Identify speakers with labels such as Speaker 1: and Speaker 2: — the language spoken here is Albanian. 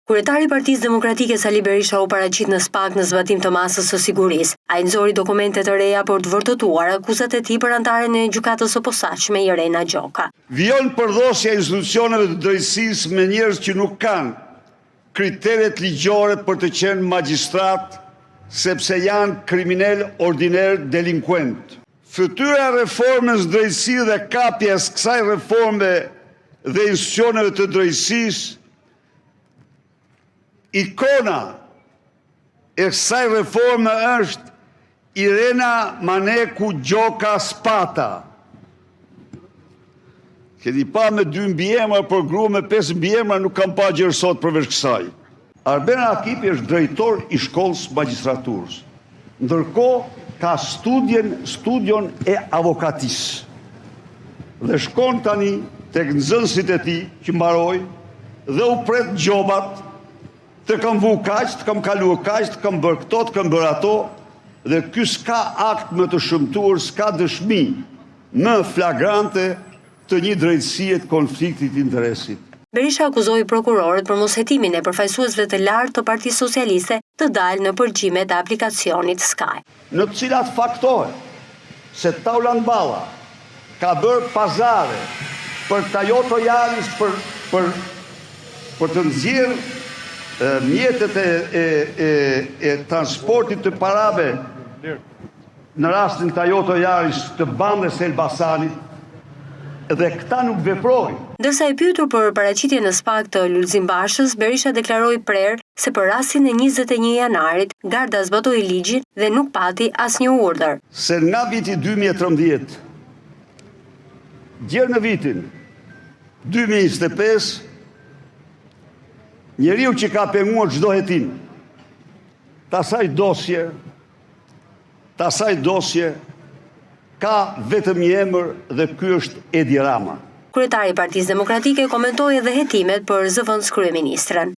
Speaker 1: Kryetari i Partisë Demokratike Sali Berisha u paraqit në SPAK në zbatim të masës së sigurisë. Ai nxori dokumente të reja për të vërtetuar akuzat e tij për anëtaren e Gjykatës së Posaçme Irena Gjoka.
Speaker 2: Vijon përdhosja e institucioneve të drejtësisë me njerëz që nuk kanë kriteret ligjore për të qenë magjistratë sepse janë kriminelë ordinerë delinkuentë. Fytyra e reformës në drejtësi dhe kapja e kësaj reforme dhe institucioneve të drejtësisë Ikona e kësaj reforme është Irena Maneku Gjoka Spata. Keni pa me dy mbiemra, por grua me pesë mbiemra nuk kam pa gjer sot përveç kësaj. Arben Rakipi është drejtor i shkollës magjistraturës. Ndërkohë ka studien, studion e avokatisë. Dhe shkon tani tek nxënësit e tij që mbaroi dhe u pret gjobat, të kam vu kaq, të kam kalu kaq, të kam bërë këto, të kam bërë ato, dhe ky s'ka akt më të shëmtuar, s'ka dëshmi më flagrante të një drejtësie të konfliktit të interesit.
Speaker 1: Berisha akuzoi prokurorët për moshetimin e përfaqësuesve të lartë të Partisë Socialiste të dalë në përgjimet e aplikacionit Sky.
Speaker 2: Në të cilat faktohet se Taulant Balla ka bërë pazare për Toyota Yaris për për për të nxjerrë mjetet e e e e transportit të parave Në rastin Toyota Yaris të bandës së Elbasanit dhe këta nuk veprojnë.
Speaker 1: Ndërsa i pyetur për paraqitjen në SPAK të Lulzim Bashës, Berisha deklaroi prerë se për rastin e 21 janarit, Garda zbatoi ligjin dhe nuk pati asnjë urdhër.
Speaker 2: Se nga viti 2013 gjer në vitin 2025, njeriu që ka penguar çdo hetim të asaj dosje Të asaj dosje ka vetëm një emër dhe ky është Edi Rama.
Speaker 1: Kryetari i Partisë Demokratike komentoi edhe hetimet për zëvendëskryeministren.